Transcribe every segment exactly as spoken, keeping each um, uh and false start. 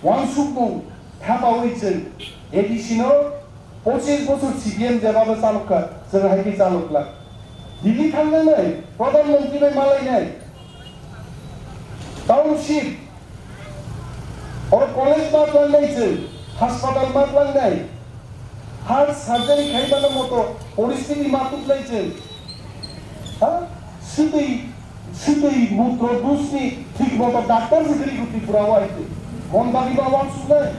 Wansukmung thapawi chwng A D C no pochis bochor C P M jebabo chalokha, chwng hai khe chalokla. Delhi thangnai, Pradhan Mantri bai malainai. Township, oro college ma tlangnai chwng, hospital ma tlangnai, heart surgery khaimano moto poristiti ma tuknai chwng. Ha? Swtwi, swtwi mutro dusni thik moto doctor se kwrwi kho Tripura o hai khe. Mon bagwi ba wansuknai.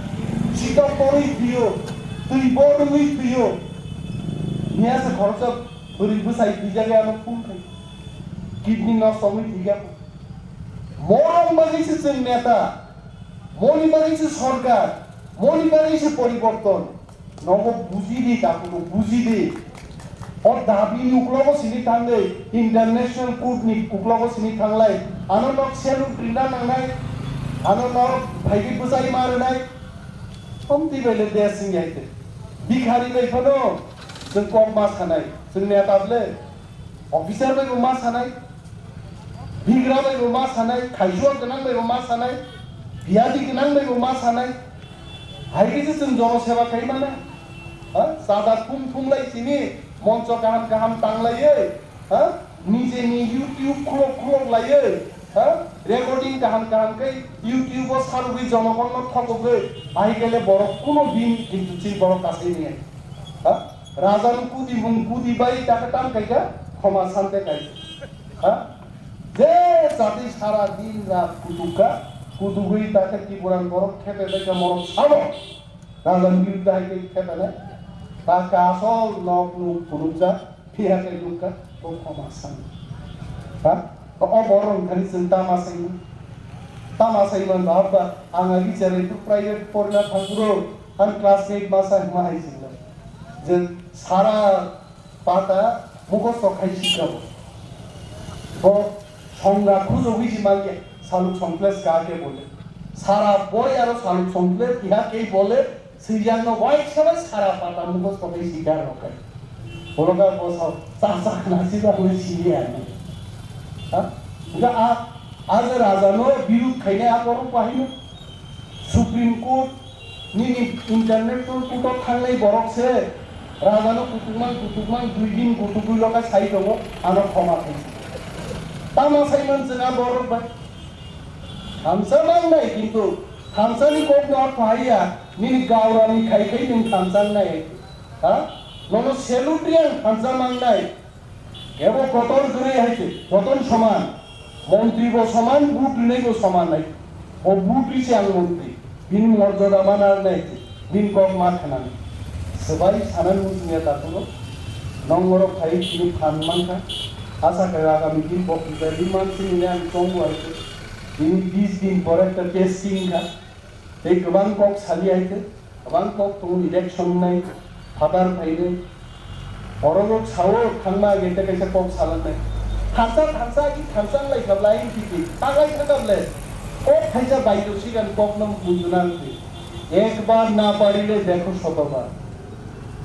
Chikon torwi thwio, twi bo rwngwi thwio. Miya se khoroksa bwrwi bwsai twijagwi ano phung khai. Kidney nosto wngwi thwikha. Morok bagwi se chwng neta, moni bagwi se sorkar, moni bagwi se poriborton. Nogo buji di, takhuk buji di. O dabi ni uklogo sini thangwi, International Court ni uklogo sini thanglai. Ano nok selu rinda nangnai, ano nok phaigwi bwsai ma rwnai. Omtwi bai le desh sing yai te. Bikhari bai phano chwng kok ma sanai, chwng neta ble. Officer bai bo ma sanai, bigra bai bo ma sanai, khaisua gwnang bai bo ma sanai, biyadi gwnang bai bo ma sanai. Hai khe se chwng jono seba khai mano. Ha? Chada thum thum lai sini, moncho kaham kaham tang laiwi, ha? Nijeni YouTube khulok khulok laiwi, ha? Recording kaham kaham khai YouTube o sarwi jonogonno thokogwi, ahikele borok kuno din kintu chini borok kasai niyai. Ha? Raja no kudi mung kudi bai taka tam kaika, khoma sante kaisa. Ha? Je jati sara din rat kutukha, kutugwi taka Tipuran borok khepe baika morok sabo. Raja ni biruddhe hai khe khepe nai. Taka asol nok nuk phunukjak, phiya khe nukha, to khoma sante. Ha? To o borok wngkhani chwng tama saimung. Tama saiman bahap ba, ang agi cherai tu private porna thangkuro, ang class eight masa hima hai chwng. Je sara pata mukhosto khai sikha bo. Bo songga khujogwi si mankhe saluk songples ka khe bole. Sara boi aro saluk songples kiha khe bole, swijak no waisa bai sara pata mukhosto khai sikha rok khai. Bolo ka bo sa cha cha na si ba bole si ya ni. Ha? Ga a, a je raja no birud khainai a borok bahai no. Supreme Court nini International Court o thangnai borok se rajano kutukmang kutukmang dui din kutukgwi loka sai tongo, ano khoma khaisi. Tamo saiman chwng a borok bai? Thansa mangnai, kintu thansani kokno ortho haiya, nini gaurani khai khai nwng thansa wngnai. Ha? Nono salute riyang thansa mangnai. Kebo kotor kwrwi hai se, joton soman. Montri bo soman, vote rinai bo soman hai. O vote ri se ang montri. Bini morjada mana nai se, bini kok ma khanani. Swbai sanani muchungya takhwno. Nong norok phai chini phan mankha. Asa khe agami din bo kisa ri man sini ang tongo hai se. Bini bis din pore ekta case singkha. Tei kwbang kok sali hai khe, kwbang kok tongo, election wngnai, phatar phainai. Borok rok sao thangma age tei kaisa kok salangnai. Thansa thansa agi thansa wng lai kha bla, agi tiki taklai kha kha ble. Kok thaisa baito sigan kokno bujuna wngkhe. Ekbar na parile dekho shotobar.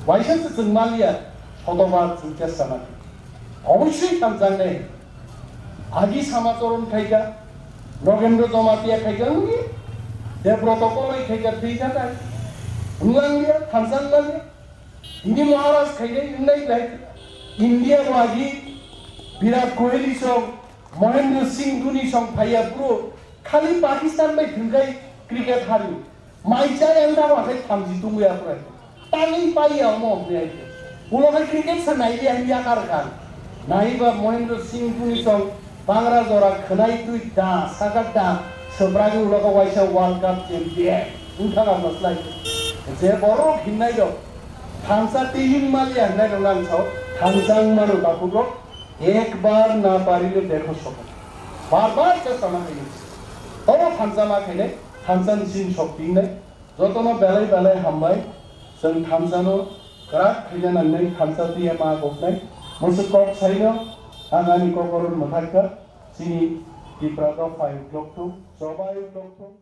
Waisa se chwng maliya, shotobar chwng chesta mani. Obosoi thansa wngnai. Agi Samacharan khaikha, Nogendra Jamatia khaikha, wngya, Debroto Komai khaikha, thwi kha tai. Wnglangliya, thansa wnglangliya. Tini Maharaj khainai wngnai lai. India bo agi Virat Kohli song, Mahendra Singh Dhoni song phaiya bro. Khali Pakistan bai thwngkhai cricket hari. Mai chai ang tamo akhai thamchi tungwi aphrai. Tangwi pai ya omo hwnwi ai khe. Ulo khai cricket sa nai di ang yakar khan. Nai ba Mahendra Singh Dhoni song bangra jora khwnai twi da saka da swbragi ulo kha waisa World Cup champion. Wngkha ba maslai. Je borok hinnai rok. Thansa tiyung maliya hinnai rok nang sao. Thansa wngmano takhuk rok. Ekbar na parile dekho soko. Bar bar chesta ma khainai. Obo thansa ma khainai. Thansa ni sin sok tingnai. Jotono belai belai hambai, chwng thansa no kwrak khaina nangnai, thansa twiya ma goknai. Mwswk kok saino ang ani kokoro mwthakha, chini Tipra dopha uklok thung, choba uklok thung.